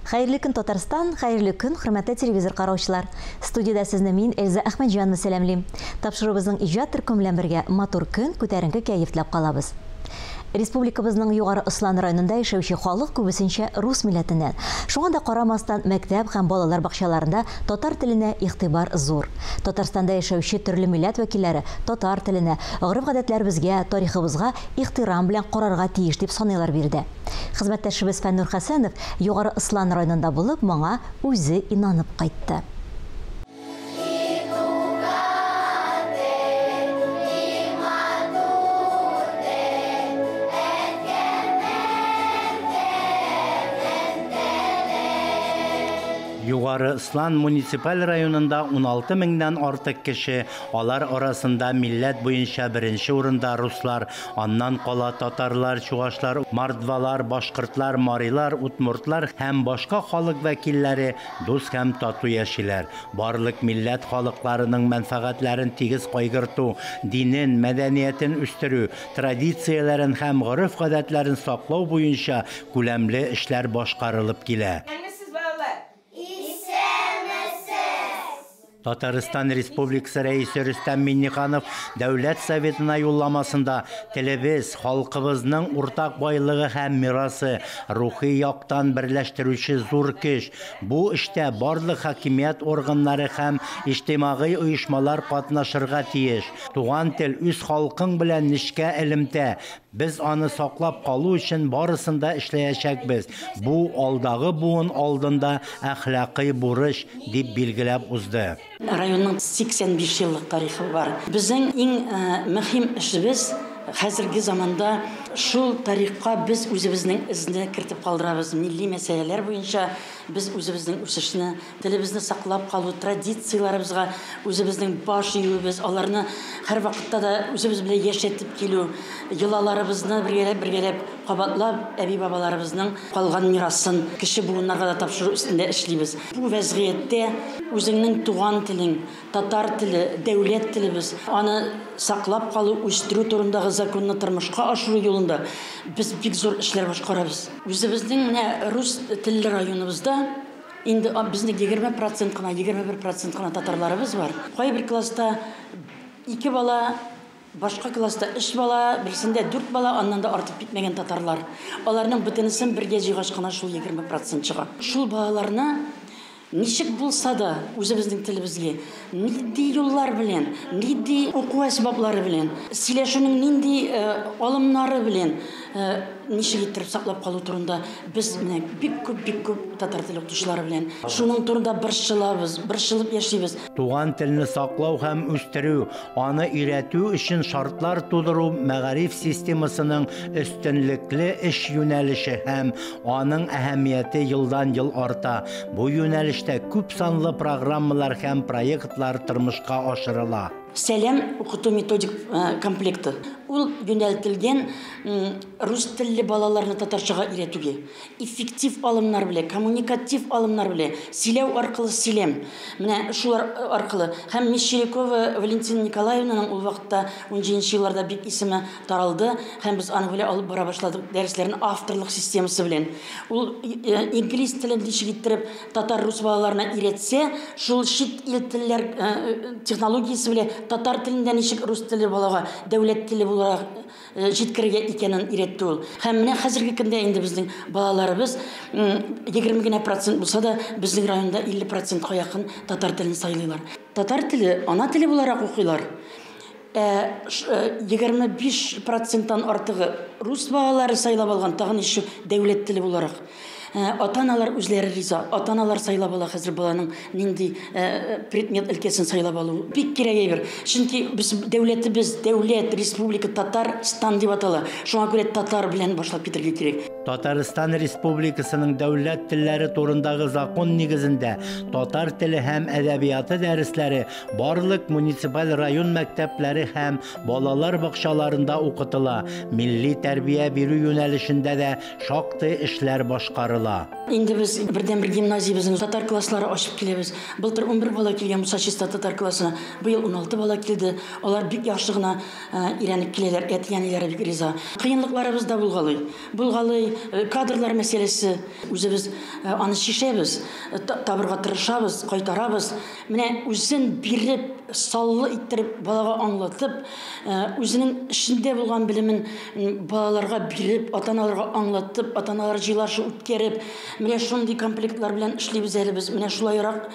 Хәерле көн, Татарстан, хәерле көн, хөрмәтле телевизор караучылар. Студиядә сезне мин, Эльза Әхмәтҗанова сәламлим. Тапшыруыбызның иҗат төркеме белән бергә матур көн, күтәренке кәеф теләп калабыз. Республикабызның Югары Ослан районында яшәүче халык күбесенчә рус милләтеннән. Шуңа да карамастан, мәктәп һәм балалар бакчаларында татар теленә игътибар зур. Татарстанда яшәүче төрле милләт вәкилләре татар теленә, гореф-гадәтләребезгә, тарихыбызга ихтирам белән карарга тиеш дип саныйлар биредә. Хезмәттәшебез Фәннур Хәсәнов Югары Ослан районында булып, моңа үзе инанып кайтты. Югары Ослан муниципаль районында 16 меңнән артык кеше, алар арасында милләт буенча беренче урында руслар, аннан кала татарлар, чуашлар, мордвалар, башкортлар, марилар, удмуртлар һәм башка халык вәкилләре дус һәм тату яшиләр. Барлык милләт халыкларының мәнфәгатьләрен тигез кайгырту, динен, мәдәниятен үстерү, традицияләрен һәм гореф-гадәтләрен саклау буенча күләмле эшләр башкарылып килә. Татарстан Республикасы Рәисе Рөстәм Миңнеханов Дәүләт Советына юлламасында телебез, халкыбызның уртак байлыгы һәм мирасы, рухи яктан берләштерүче зур көч. Бу эштә барлык хакимият органнары һәм иҗтимагый оешмалар катнашырга тиеш. Туган тел үз халкың белән нечкә элемтә. Без аны саклап калу өчен барысын да эшләячәкбез. Бу алдагы буын алдында әхлакый бурыч, дип билгеләп узды. Районның 85 еллык тарихы бар. Безнең иң мөһим эшебез хәзерге заманда шул тарихка без үзебезнең эзне кертеп калдырабыз. Милли мәсьәләләр буенча без үзебезнең үсешне, телебезне саклап калу, традицияләребезгә үзебезнең баш июебез, аларны һәр вакытта да үзебез белән яшәтеп килү, йолаларыбызны бергәләп-бергәләп кабатлап, әби-бабаларыбызның калган мирасын кеше буыннарга да тапшыру өстендә эшлибез. Бу вәзгыятьтә үзеңнең туган телең, татар теле, дәүләт телебез, аны саклап калу, үстерү турындагы законны тормышка ашыру юлында без бик зур эшләр башкарабыз. Үзебезнең менә рус телле районыбызда инде безнең 20% кына, 21% кына татарларыбыз бар. Кайбер класста 2 бала, башка класста 3 бала, берсендә 4 бала, аннан да артып китмәгән татарлар. Аларның бөтенесен бергә җыйгач кына шул 20% чыга. Шул балаларны ничек булса да үзебезнең телебезгә нинди юллар белән, нинди уку әсбаплары белән, сөйләшүнең нинди алымнары белән ничек иттереп саклап калу турында без менә бик күп, бик күп татар теле укытучылары белән шуның турында борчылабыз, борчылып яшибез. Туган телне саклау һәм үстерү, аны өйрәтү өчен шартлар тудыру мәгариф системасының өстенлекле эш юнәлеше һәм аның әһәмияте елдан-ел арта. Бу юнәлештә күп санлы программалар һәм проектлар тормышка ашырыла. Сәлам укыту методик комплекты. Ул юнәлтелгән рус телле балаларны татарчага өйрәтүгә. Эффектив алымнар белән, коммуникатив алымнар белән, сөйләү аркылы сөйләм. Менә шулар аркылы. Һәм Мещерякова Валентина Николаевнаның ул вакытта унҗиденче елларда бик исеме таралды һәм без аны белән алып бара башладык дәресләрен авторлык системасы белән. Ул инглиз телен ничек иттереп татар-рус балаларына өйрәтсә, шул чит ил телләр технологиясе белән татар телендә ничек рус теле балага дәүләт теле буларак җиткерергә икәнен өйрәтте ул. Һәм менә хәзерге көндә инде безнең балаларыбыз егерме генә процент булса да, безнең районда илле процентка якын татар телен сайлыйлар. Татар теле ана теле буларак укыйлар. 25 проценттан артыгы рус балалары сайлап алган, тагын еще дәүләт теле буларак. Ата-аналар үзләре риза, ата-аналар сайлап ала хәзер баланың нинди предмет өлкәсен сайлап алу. Бик кирәк әйбер. Чөнки без дәүләтебез, дәүләт, республика Татарстан дип атала. Шуңа күрә татар белән башлап китәргә кирәк. Татарстан Республикасының дәүләт телләре турындагы закон нигезендә татар теле һәм әдәбияты дәресләре барлык муниципаль район мәктәпләре һәм балалар бакчаларында укытыла. Милли тәрбия бирү юнәлешендә дә шактый эшләр башкарыла. Инде без бердәнбер гимназиябезнең татар класслары ачып киләбез. Былтыр 11 бала килгән Муса Чиста татар классына, быел 16 бала килде. Алар бик яхшы гына өйрәнеп киләләр, әти-әниләре бик риза. Кыенлыкларыбыз да булгалый. Булгалый. кадрлар мәсьәләсе, үзебез аны чишәбез, табырга тырышабыз, кайтарабыз. Менә үзен биреп, саллы иттереп, балага аңлатып, үзенең эшендә булган белемен балаларга биреп, ата-аналарга аңлатып, ата-аналар җыелышы үткәреп, менә шундый комплектлар белән эшлибез әле без, менә шулайрак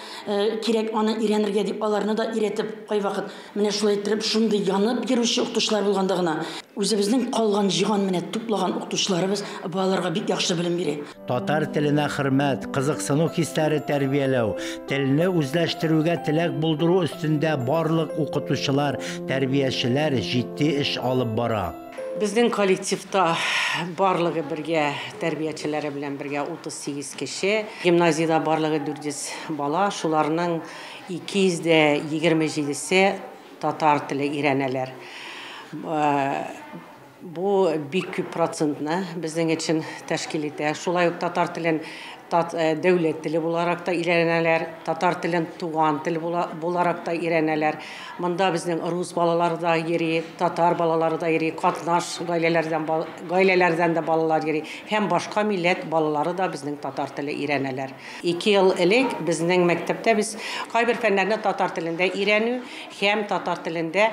кирәк аны өйрәнергә дип, аларны да өйрәтеп, кайвакыт менә шулай иттереп, шундый янып йөрүче укытучылар булганда гына үзебезнең калган җыйган менә туплаган укытучыларыбыз балаларга бик яхшы белем бирә. Татар теленә хөрмәт, кызыксыну хисләре тәрбияләү, телне үзләштерүгә теләк булдыру өстендә барлык укытучылар, тәрбиячеләр җитди эш алып бара. Безнең коллективта барлыгы бергә тәрбиячеләре белән бергә 38 кеше. Гимназиядә барлыгы 400 бала, шуларның 227-се татар теле өйрәнәләр. Бу бик күп процентны безнең өчен тәшкил итә. Шулай ук татар телен дәүләт теле буларак та өйрәнәләр, татар телен туган тел буларак та өйрәнәләр. Монда безнең рус балалары да йөри, татар балалары да йөри, катнаш гаиләләрдән дә балалар йөри һәм башка милләт балалары да безнең татар теле өйрәнәләр. 2 ел элек безнең мәктәптә без кайбер фәннәрне татар телендә өйрәнү һәм татар телендә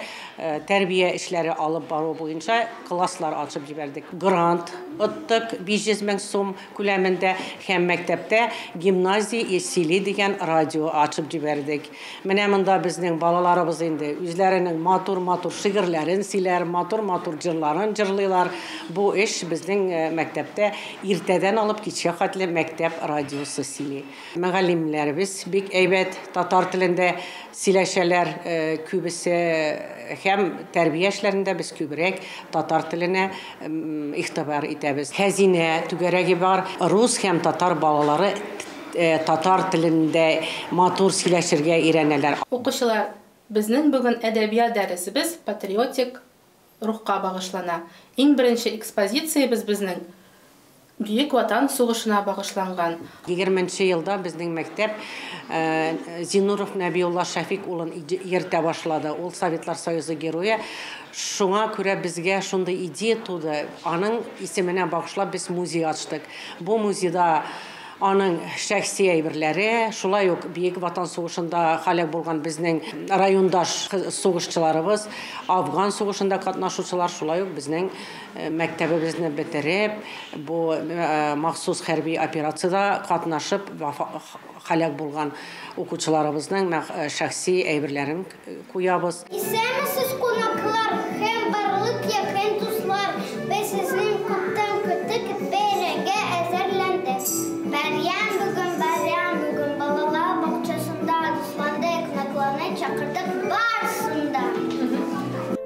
тәрбия эшләре алып бару буенча класслар ачып җибәрдек. Грант оттык 500 мең сум күләмендә һәм мәктәптә гимназия Сили дигән радио ачып җибәрдек. Менә монда безнең балаларыбыз инде үзләренең матур-матур шигырьләрен сөйләр, матур-матур җырларын җырлыйлар. Бу эш безнең мәктәптә иртәдән алып кичкә хәтле мәктәп радиосы сөйли. Мөгаллимнәребез бик әйбәт татар телендә сөйләшәләр, күбесе һәм тәрбия эшләрендә без күбрәк татар теленә игътибар итәбез. Хәзинә түгәрәге бар, рус һәм татар балалары татар телендә матур сөйләшергә өйрәнәләр. Укучылар, безнең бүген әдәбият дәресебез патриотик рухка багышлана. Иң беренче экспозициябез безнең Бөек Ватан сугышына багышланган. 20 елда безнең мәктәп Зиннуров Нәбиулла Шәфик улын йөртә башлады. Ул Советлар Союзы герое. Шуңа күрә безгә шундый идея туды. Аның исеменә багышлап без музей ачтык. Бу музейда аның шәхси әйберләре, шулай ук Бөек Ватан сугышында һәлак булган безнең райондаш сугышчыларыбыз, Афган сугышында катнашучылар, шулай ук безнең мәктәбебезне бетереп, бу махсус хәрби операциядә катнашып һәлак булган укучыларыбызның шәхси әйберләрен куябыз. Исәнмесез, кунаклар һәм барлык якын дуслар! Без сезнең күптән көттек, бәйрәмгә әзерләндек. Бәйрәм бүген, бәйрәм бүген, балалар бакчасында дусландык, кунакларны чакырдык барысын да.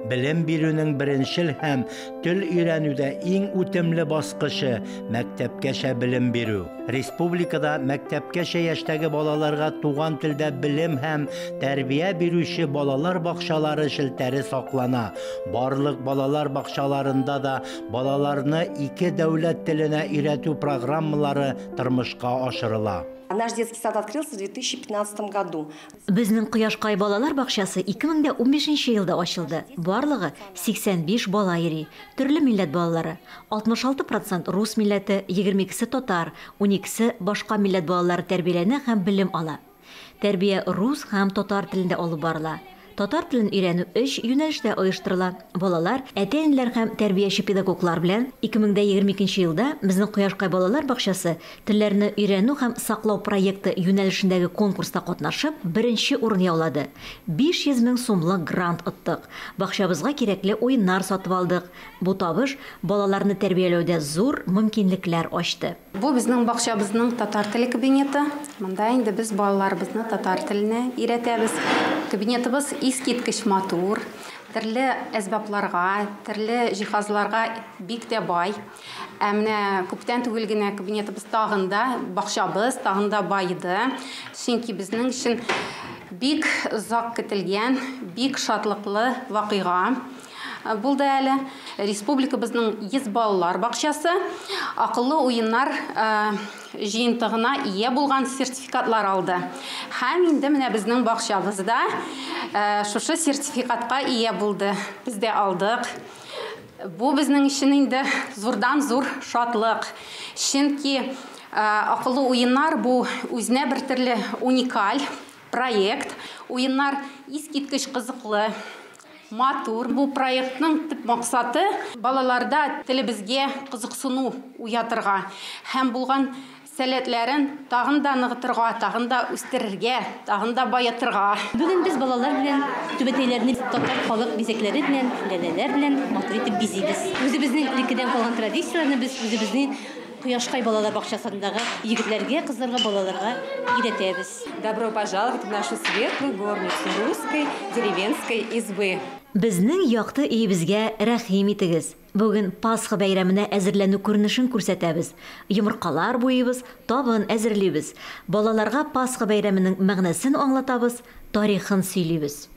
Белем бирүнең беренчел һәм тел өйрәнүдә иң үтемле баскычы мәктәпкәчә белем бирү. Республикада мәктәпкәчә яшьтәге балаларга туган телдә белем һәм тәрбия бирүче балалар бакчалары челтәре саклана. Барлык балалар бакчаларында да балаларны ике дәүләт теленә өйрәтү программалары тормышка ашырыла. Наш детский сад открылся в 2015 году. Безнең Кояшкай балалар бакчасы 2015 елда ачылды. Барлыгы 85 бала йөри. Төрле милләт балалары. 66% рус милләте, 22-се татар, 12-се башка милләт балалары тәрбияләнә һәм белем ала. Тәрбия рус һәм татар телендә алып барыла. Татар телен өйрәнү 3 юнәлештә оештырыла. Балалар, әти-әниләр һәм тәрбияче педагоглар белән 2022 елда безнең Кояшкай балалар бакчасы телләрне өйрәнү һәм саклау проекты юнәлешендәге конкурста катнашып, беренче урын яулады. 500 мең сумлык грант оттык. Бакчабызга кирәкле уеннар сатып алдык. Бу табыш балаларны тәрбияләүдә зур мөмкинлекләр ачты. Бу безнең бакчабызның татар теле кабинеты. Монда инде без балаларыбызны татар теленә өйрәтәбез. Кабинетыбыз искиткеч матур, төрле әсбапларга, төрле җиһазларга бик тә бай. Ә менә күптән түгел генә кабинетыбыз тагын да, бакчабыз тагын да баеды. Чөнки безнең өчен бик озак көтелгән, бик шатлыклы вакыйга булды әле. Республикабызның 100 балалар бакчасы акыллы уеннар җыентыгына ия булган сертификатлар алды. Һәм инде менә безнең бакчабызда шушы сертификатка ия булды. Без дә алдык. Бу безнең өчен инде зурдан зур шатлык. Чөнки акыллы уеннар бу үзенә бер төрле уникаль проект. Уеннар искиткеч кызыклы, матур. Бу проектның төп максаты балаларда телебезгә кызыксыну уятырга һәм булган сәләтләрен тагын да ныгытырга, тагын да үстерергә, тагын да баетырга. Бүген без балалар белән түбәтәйләрне татар халык бизәкләре белән, ләләләр белән матур итеп бизибез. Үзебезнең элеккедән калган традицияләрне без үзебезнең Кояшкай балалар бакчасындагы егетләргә, кызларга, балаларга өйрәтәбез. Добро пожаловать в нашу светлую горницу русской деревенской избы. Безнең якты өебезгә рәхим итегез. Бүген Пасха бәйрәменә әзерләнү күренешен күрсәтәбез. Йомыркалар буйыбыз, табын әзерлибез. Балаларга Пасха бәйрәменең мәгънәсен аңлатабыз, тарихын сөйлибез.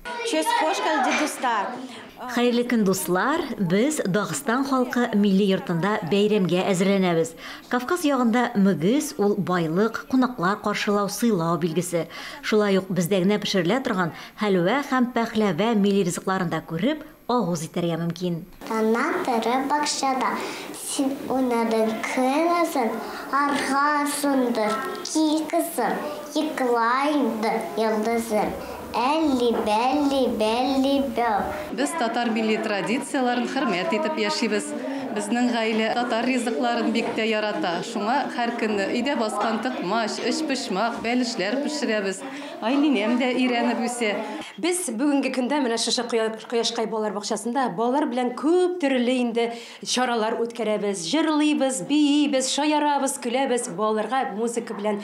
Хәерле көн, дуслар! Без Дагыстан халкы милли йортында бәйрәмгә әзерләнәбез. Кавказ ягында мөгез ул байлык, кунаклар каршылау, сыйлау билгесе. Шулай ук бездә генә пешерелә торган хәлвә һәм пәхләвә милли ризыкларын да күреп, авыз итәргә мөмкин. Тана торып бакчада син уйнадың көн озын, аргансыңдыр, кил, кызым, йокла инде, йолдызым. Әлли, бәлли, бәлли, бәү. Без татар милли традицияләрен хөрмәт итеп яшибез. Безнең гаилә татар ризыкларын бик тә ярата. Шуңа һәр көнне өйдә баскан токмач, өчпочмак, бәлешләр пешерәбез. Айлинәм дә өйрәнеп үсә. Без бүгенге көндә менә шушы Кояшкай балалар бакчасында балалар белән күп төрле инде чаралар үткәрәбез. Җырлыйбыз, биибез, шаярабыз, көләбез. Балаларга музыка белән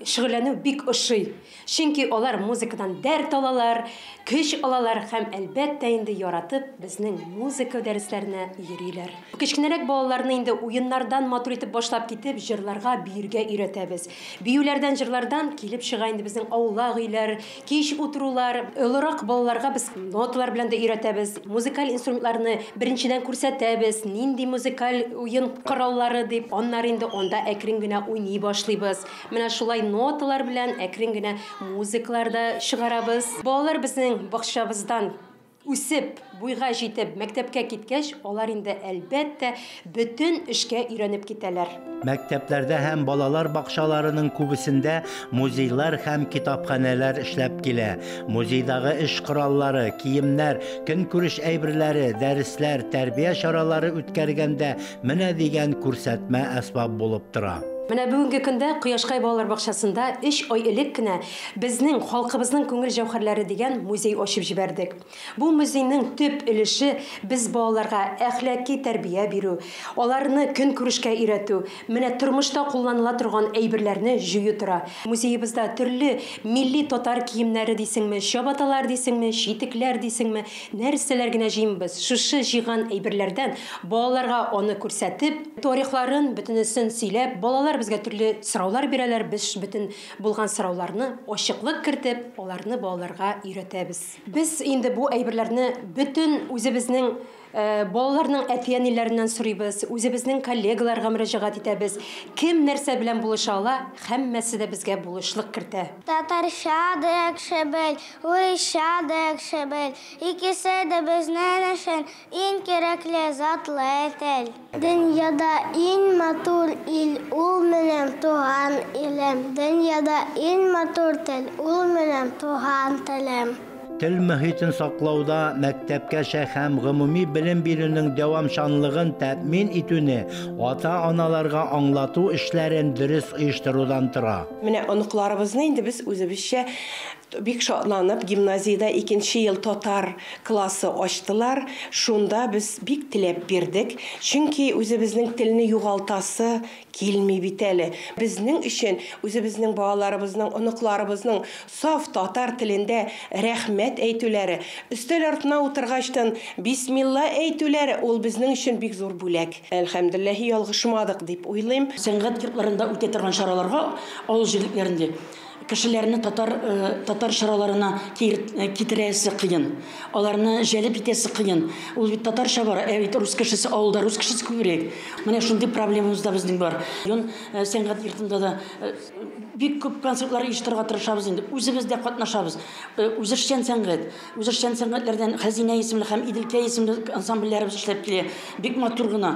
шөгыльләнү бик ошый. Чөнки алар музыкадан дәрт алалар, көч алалар һәм әлбәттә инде яратып безнең музыка дәресләренә йөриләр. Кечкенәрәк балаларны инде уеннардан матур итеп башлап китеп, җырларга, биергә өйрәтәбез. Биюләрдән, җырлардан килеп чыга инде безнең аулак өйләр, кич утырулар. Олырак балаларга без ноталар белән дә өйрәтәбез. Музыкаль инструментларны беренчедән күрсәтәбез, нинди музыкаль уен кораллары дип, аннары инде анда әкрен генә уйный башлыйбыз. Менә шулай ноталар белән әкрен генә музыкалар да чыгарабыз. Балалар безнең бакчабыздан үсеп, буйга җитеп, мәктәпкә киткәч, алар инде әлбәттә бөтен эшкә өйрәнеп китәләр. Мәктәпләрдә һәм балалар бакчаларының күбесендә музейлар һәм китапханәләр эшләп килә. Музейдагы эш кораллары, киемнәр, көнкүреш әйберләре, дәресләр, тәрбия чаралары үткәргәндә менә дигән күрсәтмә әсбап булып тора. Менә бүгенге көндә Кояшкай балалар бакчасында 3 ай элек кенә безнең халкыбызның күңел җәүһәрләре дигән музей ачып җибәрдек. Бу музейның төп өлеше без балаларга әхлаки тәрбия бирү, аларны көнкүрешкә өйрәтү, менә тормышта кулланыла торган әйберләрне җыю тора. Музеебызда төрле милли татар киемнәре дисеңме, чабаталар дисеңме, читекләр дисеңме, нәрсәләр генә җыймбыз. Шушы җыйган әйберләрдән балаларга аны күрсәтеп, тарихларын бөтенесен сөйләп, балалар безгә төрле сораулар бирәләр, без бөтен булган сорауларны ачыклык кертеп, аларны балаларга өйрәтәбез. Без инде бу әйберләрне бөтен үзебезнең балаларның әти-әниләреннән сорыйбыз, үзебезнең коллегаларга мөрәҗәгать итәбез. Кем нәрсә белән булыша ала, һәммәсе дә безгә булышлык кертә. Татарча да яхшы бел, урысча да яхшы бел. Икесе дә безнең өчен иң кирәкле затлы тел. Дөньяда иң матур ил ул минем туган илем. Дөньяда иң матур тел ул минем туган телем. Тел мөхитен саклауда мәктәпкәчә һәм гомуми белем бирүнең дәвамчанлыгын тәэмин итүне ата-аналарга аңлату эшләрен дөрес оештырудан тора. Менә оныкларыбызны инде без үзебезчә бик шатланып гимназиядә 2-нче ел татар классы ачтылар. Шунда без бик теләп бирдек, чөнки үзебезнең телне югалтасы килми бит әле. Безнең өчен үзебезнең балаларыбызның, оныкларыбызның саф татар телендә рәхмәт әйтүләре, өстәл артына утыргачтан бисмилла әйтүләре ул безнең өчен бик зур бүләк. Әлхәмдүлилләһ, ялгышмадык дип уйлыйм. Сәнгать йортларында үтә торган чараларга авыл җирлекләрендә Кешеләрне татар чараларына китерәсе кыен. Аларны җәлеп итәсе кыен. Ул бит татарча бар, ә бит рус кешесе авылда рус кешесе күбрәк. Менә шундый проблемабыз да безнең бар. Район сәнгать йортында да бик күп концертлар оештырырга тырышабыз инде. Үзебез дә катнашабыз. Үзешчән сәнгать, үзешчән сәнгатьләрдән Хәзинә исемле һәм Иделкә исемле ансамбльләребез эшләп килә. Бик матур гына.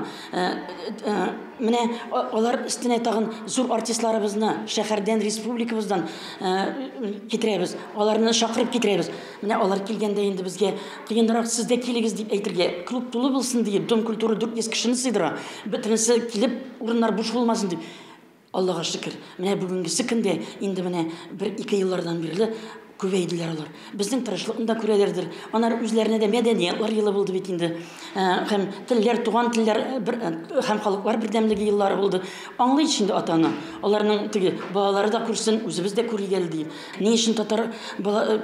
Менә алар өстенә тагын зур артистларыбызны шәһәрдән, республикабыздан китерәбез. Аларны чакырып китерәбез. Менә алар килгәндә инде безгә кыенрак, сез дә килегез дип әйтергә. Клуб тулы булсын диеп, Дом культуры 400 кешене сыйдыра. Бөтенесе килеп, урыннар буш булмасын дип. Аллага шөкер. Менә бүгенгесе көндә инде менә 1-2 еллардан бирле күбәйделәр алар. Безнең тырышлыкны да күрәләрдер. Алар үзләренә дә мәдәниятлар елы булды бит инде. Һәм телләр, туган телләр һәм халыклар бердәмлеге еллары булды. Аңлый инде ата-ана. Аларның теге балалары да күрсен, үзебез дә күрик әле дип. Ни өчен татар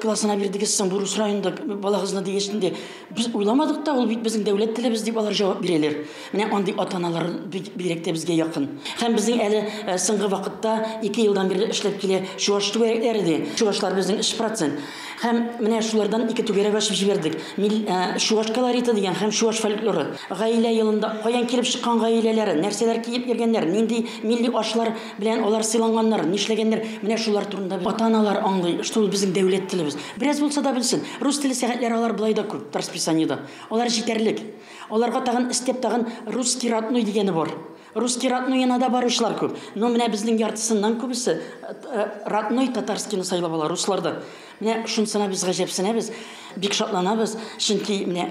классына бирдегез соң бу рус районында балагызны дигәч инде без уйламадык та, ул бит безнең дәүләт телебез дип алар җавап бирәләр. Менә андый ата-аналар бигрәк тә безгә якын. Һәм безнең әле соңгы вакытта 2 елдан бирле эшләп килә чуаш түгәрәкләре дә. Чуашлар безнең 3%. Һәм менә шулардан 2 түгәрәк ачып җибәрдек. Чуаш колориты дигән һәм чуаш фольклоры. Гаилә елында каян килеп чыккан гаиләләре, нәрсәләр киеп йөргәннәр, нинди милли ашлар белән алар сыйланганнар, нишләгәннәр, менә шулар турында ата-аналар аңлый, что ул безнең дәүләт телебез. Бераз булса да белсен. Рус теле сәгатьләре алар былай да күп расписаниедә. Алар җитәрлек. Аларга тагын өстәп тагын русский родной дигәне бар. Русский родной да баручылар күп. Но менә безнең яртысыннан күбесе родной татарскийны сайлап ала русларда. Менә шунысына без гаҗәпсенәбез, бик шатланабыз, чөнки менә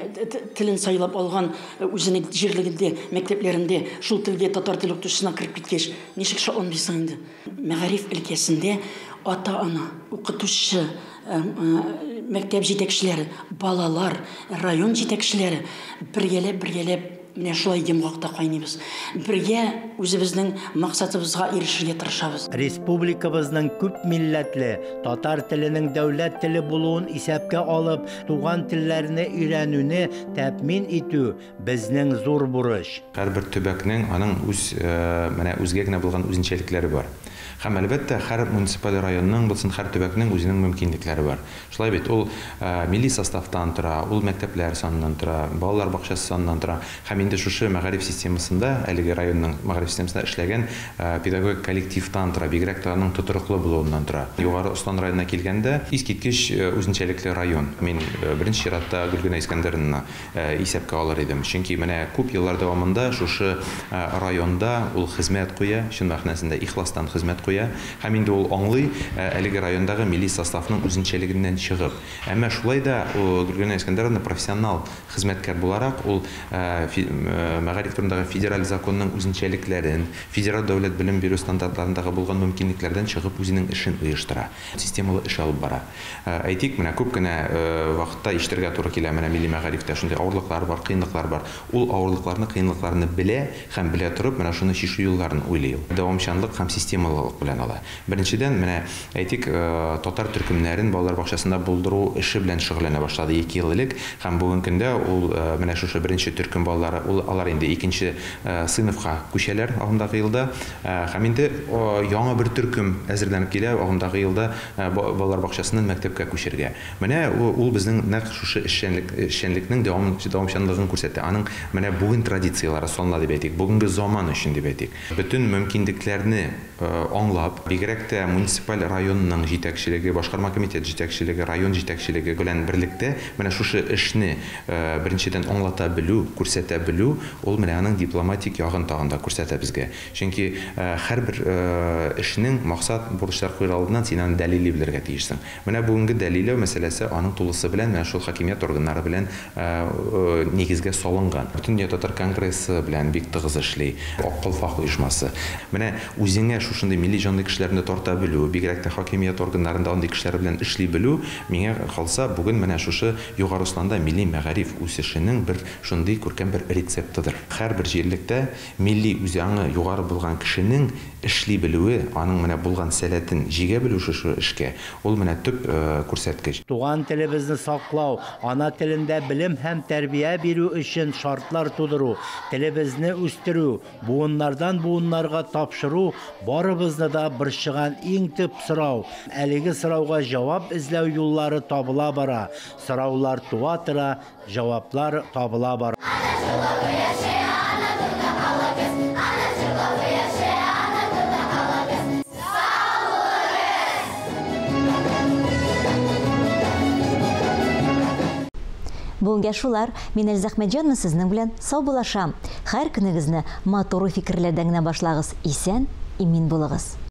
телен сайлап алган үзенең җирлегендә, мәктәпләрендә шул телгә татар теле укытучысына кереп киткәч, ничек шатланмыйсың инде? Мәгариф өлкәсендә ата-ана, укытучы, мәктәп җитәкчеләре, балалар, район җитәкчеләре бергәләп менә шулай йомгакта кайныйбыз. Бергә үзебезнең максатыбызга ирешергә тырышабыз. Республикабызның күп милләтле, татар теленең дәүләт теле булуын исәпкә алып, туган телләрне өйрәнүне тәэмин итү безнең зур бурыч. Һәрбер төбәкнең аның үз менә үзгә генә булган үзенчәлекләре бар. Һәм әлбәттә, һәр муниципаль районның булсын, һәр төбәкнең үзенең мөмкинлекләре бар. Шулай бит, ул милли составтан тора, ул мәктәпләр саныннан тора, балалар бакчасы саныннан тора. Һәм инде шушы мәгариф системасында, әлеге районның мәгариф системасында эшләгән педагогик коллективтан тора, бигрәк тә аның тотрыклы булуыннан тора. Югары Ослан районына килгәндә, искиткеч үзенчәлекле район. Мин беренче чиратта Гөлгенә Искәндәровнаны исәпкә алыр идем. Чөнки менә күп еллар дәвамында шушы районда ул хезмәт куя, чын мәгънәсендә ихластан хезмәт куя. Һәм инде ул аңлый әлеге райондагы милли составның үзенчәлегеннән чыгып. Әмма шулай да Гөлгенә Искәндәровна профессионал хезмәткәр буларак ул мәгариф турындагы федераль законның үзенчәлекләрен, федераль дәүләт белем бирү стандартларындагы булган мөмкинлекләрдән чыгып үзенең эшен оештыра, системалы эш алып бара. Әйтик, менә күп кенә вакытта ишетергә туры килә, менә милли мәгарифтә шундый авырлыклар бар, кыенлыклар бар. Ул авырлыкларны, кыенлыкларны белә һәм белә торып, менә шуны чишү юлларын уйлый. Дәвамчанлык һәм системалылык белән ала. Беренчедән, менә әйтик, татар төркемнәрен балалар бакчасында булдыру эше белән шөгыльләнә башлады 2 ел элек һәм бүгенге көндә ул менә шушы беренче төркем балалары, ул алар инде икенче сыйныфка күчәләр агымдагы елда. Һәм инде яңа бер төркем әзерләнеп килә агымдагы елда балалар бакчасыннан мәктәпкә күчергә. Менә ул безнең нәкъ шушы эшчәнлекнең дәвамчанлыгын күрсәтә. Аның менә бүген традицияләре санала дип әйтик, бүгенге заман өчен дип әйтик. Бөтен мөмкинлекләрне аңлап, бигрәк тә муниципаль районның җитәкчелеге, башкарма комитет җитәкчелеге, район җитәкчелеге белән берлектә менә шушы эшне беренчедән аңлата белү, күрсәтә белү, ул менә аның дипломатик ягын тагын да күрсәтә безгә. Чөнки һәрбер эшнең максат, бурычлар куер алдыннан син аны дәлилли белергә тиешсең. Менә бүгенге дәлилләү мәсьәләсе аның тулысы белән менә шул хакимият органнары белән нигезгә салынган. Бөтендөнья татар конгрессы белән бик тыгыз эшли, Ак калфак оешмасы. Менә үзеңә шушындый милли җанлы кешеләрне тарта белү, бигрәк тә хакимият органнарында андый кешеләр белән эшли белү, миңа калса, бүген менә шушы Югары Осланда милли мәгариф үсешенең бер шундый күркәм бер рецептыдыр. Һәрбер җирлектә милли үзаңы югары булган кешенең эшли белүе, аның менә булган сәләтен җигә белү шушы эшкә, ул менә төп күрсәткеч. Туган телебезне саклау, ана телендә белем һәм тәрбия бирү өчен шартлар тудыру, телебезне үстерү, буыннардан буыннарга тапшыру барыбызны да борчыган иң төп сорау. Әлеге сорауга җавап эзләү юллары табыла бара. Сораулар туа тора, җаваплар табыла бара. Бүгенгә шулар. Мин Эльза Әхмәтҗанова сезнең белән саубуллашам. Һәр көнегезне матур фикерләрдән генә башлагыз. Исән, имин булыгыз.